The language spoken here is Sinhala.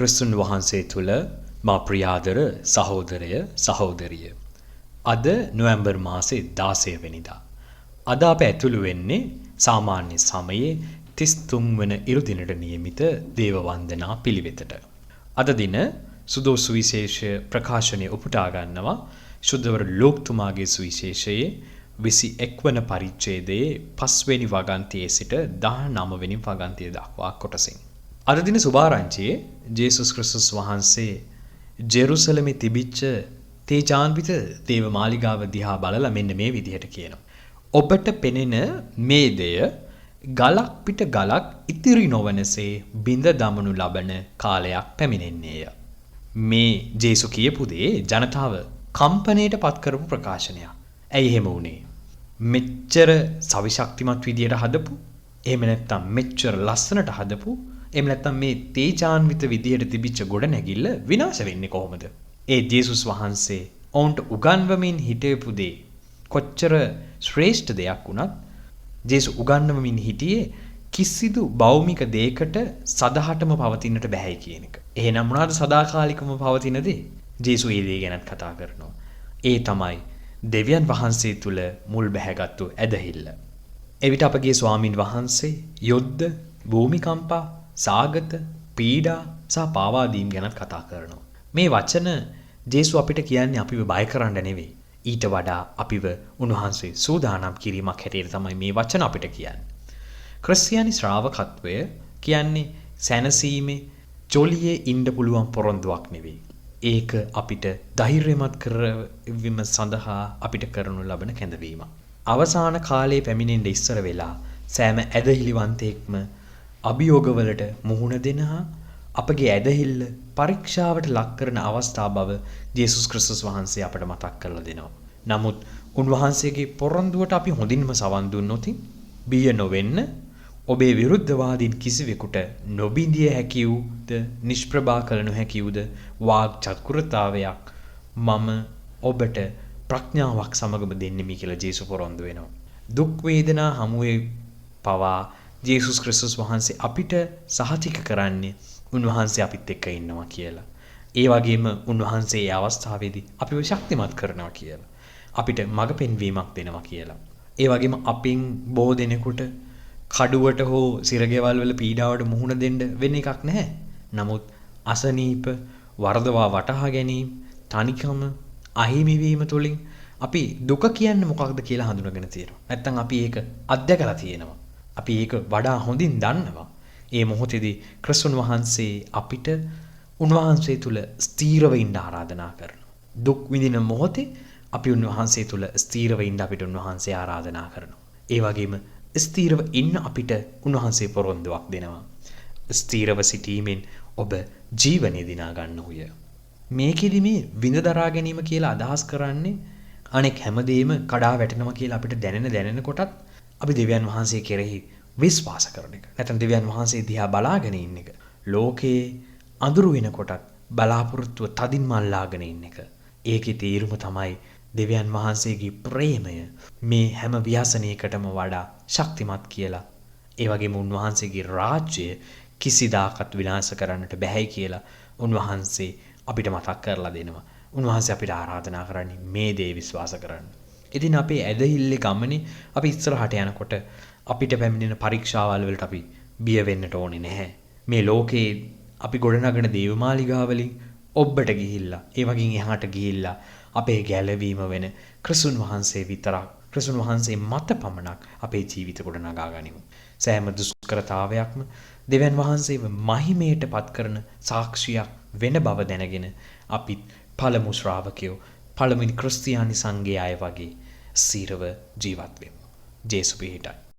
ක්‍රිස්තුන් වහන්සේ තුළ මා ප්‍රියාදර සහෝදරය සහෝදරිය. අද නොවැම්බර් මාසේ 16 වෙනිදා. අද අප ඇතුළු වෙන්නේ සාමාන්‍ය සමයේ 33 වන ඉරුදිනට නියමිත දේව වන්දනා පිළිවෙතට. අද දින සුදෝ සුවිශේෂය ප්‍රකාශනය උපුටා ගන්නවා ශුද්ධවර ලෝක්තුමාගේ සුවිශේෂයේ 21 වන පරිච්ඡේදයේ 5 වෙනි වගන්තියේ සිට 19 වෙනි වගන්තිය දක්වා කොටසින්. අද දින සුභාරංචියේ ජේසුස් ක්‍රිස්තුස් වහන්සේ ජෙරුසලමේ තිබිච්ච තේජාන්විත දේව මාලිගාව දිහා බලලා මෙන්න මේ විදිහට කියනවා. ඔබට පෙනෙන මේ දෙය ගලක් පිට ගලක් ඉතිරි නොවනසේ බිඳ දමනු ලබන කාලයක් පැමිණෙන්නේය. මේ ජේසු කියපු දේ ජනතාව කම්පණයට පත් කරපු ප්‍රකාශනයක්. ඇයි එහෙම වුනේ? මෙච්චර සවිශක්තිමත් විදියට හදපු, එහෙම නැත්නම් මෙච්චර ලස්සනට හදපු, එහෙම නැත්නම් මේ තේජාන්විත විදියට තිබිච්ච ගොඩනැගිල්ල විනාශ වෙන්නේ කොහොමද? ඒ ජේසුස් වහන්සේ ඔවුන්ට උගන්වමින් හිටපු දේ කොච්චර ශ්‍රේෂ්ඨ දෙයක් වුණත් ජේසු උගන්වමින් හිටියේ කිසිදු භෞමික දෙයකට සදහටම පවතින්නට බැහැ කියන එක. එහෙනම් මොනවාද සදාකාලිකවම පවතින දේ? ජේසු ඒ දේ ගැනත් කතා කරනවා. ඒ තමයි දෙවියන් වහන්සේ තුල මුල් බැහැගත්තු ඇදහිල්ල. එවිට අපගේ ස්වාමින් වහන්සේ යුද්ධ, භූමිකම්පා, සාගත, පීඩා සහ පාවාදීම් ගැනත් කතා කරනවා. මේ වචන ජේසු අපිට කියන්නේ අපිව බය කරන්න නෙවෙයි. ඊට වඩා අපිව උන්වහන්සේ සූදානම් කිරීමක් හැටියට තමයි මේ වචන අපිට කියන්නේ. ක්‍රිස්තියානි ශ්‍රාවකත්වය කියන්නේ සැනසීමේ ජොලියේ ඉන්න පුළුවන් පොරොන්දුවක් නෙවෙයි. ඒක අපිට ධෛර්යමත් කරවීම සඳහා අපිට කරනු ලබන කැඳවීමක්. අවසාන කාලයේ පැමිණෙන්න ඉස්සර වෙලා සෑම ඇදහිලිවන්තයෙක්ම අභියෝගවලට මුහුණ දෙන හා අපගේ ඇදහිල්ල පරීක්ෂාවට ලක් කරන අවස්ථා බව ජේසුස් ක්‍රිස්තුස් වහන්සේ අපට මතක් කරලා දෙනවා. නමුත් උන්වහන්සේගේ පොරොන්දුවට අපි හොඳින්ම සවන් දුන්නොත් බිය නොවෙන්න, ඔබේ විරුද්ධවාදීන් කිසිවෙකුට නොබිඳිය හැකි වූද නිෂ්ප්‍රභා කළ නොහැකි වූද වාග් චතුරතාවයක් මම ඔබට ප්‍රඥාවක් සමගම දෙන්නෙමි කියලා ජේසු පොරොන්දු වෙනවා. දුක් වේදනා හමුවේ පවා ජේසුස් ක්‍රිස්තුස් වහන්සේ අපිට සහතික කරන්නේ උන්වහන්සේ අපිත් එක්ක ඉන්නවා කියලා. ඒ වගේම උන්වහන්සේ ඒ අවස්ථාවේදී අපිව ශක්තිමත් කරනවා කියලා. අපිට මඟ පෙන්වීමක් දෙනවා කියලා. ඒ වගේම අපින් බොහෝ දෙනෙකුට කඩුවට හෝ සිරගෙවල් වල පීඩාවට මුහුණ දෙන්න වෙන එකක් නැහැ. නමුත් අසනීප, වරදවා වටහා ගැනීම, තනිකම, අහිමි වීම තුළින් අපි දුක කියන්නේ මොකක්ද කියලා හඳුනගෙන තියෙනවා. නැත්තම් අපි ඒක අත්දැකලා තියෙනවා. අපි ඒක වඩා හොඳින් දන්නවා. ඒ මොහොතේදී ක්‍රිස්තුන් වහන්සේ අපිට උන්වහන්සේ තුල ස්ථීරව ඉන්න ආරාධනා කරනවා. දුක් විඳින මොහොතේ අපි උන්වහන්සේ තුල ස්ථීරව ඉන්න අපිට උන්වහන්සේ ආරාධනා කරනවා. ඒ වගේම ස්ථීරව ඉන්න අපිට උන්වහන්සේ පොරොන්දුවක් දෙනවා. ස්ථීරව සිටීමෙන් ඔබ ජීවනය දිනා ගන්නහුය. මේකෙදි මේ විඳ දරා ගැනීම කියලා අදහස් කරන්නේ අනෙක් හැමදේම කඩා වැටෙනවා කියලා අපිට දැනෙන දැනෙන කොටත් අපි දෙවියන් වහන්සේ කෙරෙහි විශ්වාස කරන එක. නැත්නම් දෙවියන් වහන්සේ දිහා බලාගෙන ඉන්න එක. ලෝකේ අඳුරු වෙනකොටත් බලාපොරොත්තුව තදින්ම අල්ලාගෙන ඉන්න එක. ඒකේ තේරුම තමයි දෙවියන් වහන්සේගේ ප්‍රේමය මේ හැම ව්‍යසනයකටම වඩා ශක්තිමත් කියලා. ඒ වගේම උන්වහන්සේගේ රාජ්‍යය කිසිදාකත් විනාශ කරන්නට බැහැ කියලා උන්වහන්සේ අපිට මතක් කරලා දෙනවා. උන්වහන්සේ අපිට ආරාධනා කරන්නේ මේ දේ විශ්වාස කරන්න. ඉතින් අපේ ඇදහිල්ලේ ගමනේ අපි ඉස්සරහට යනකොට අපිට පැමිණෙන පරීක්ෂාවල් වලට අපි බිය වෙන්නට ඕනේ නැහැ. මේ ලෝකේ අපි ගොඩනගන දේවමාලිගාවලින් ඔබට ගිහිල්ලා, ඒ වගේම එහාට ගිහිල්ලා අපේ ගැලවීම වෙන ක්‍රිස්තුන් වහන්සේ විතරක්, ක්‍රිස්තුන් වහන්සේ මත පමණක් අපේ ජීවිත ගොඩනගා ගනිමු. සෑම දුෂ්කරතාවයක්ම දෙවියන් වහන්සේව මහිමයට පත් කරන සාක්ෂියක් වෙන බව දැනගෙන අපිත් පළමු ශ්‍රාවකයෝ, පළමුනි ක්‍රිස්තියානි සංඝයේ අය වගේ ස්ථිරව ජීවත් වෙමු. ජේසු පිහිටයි.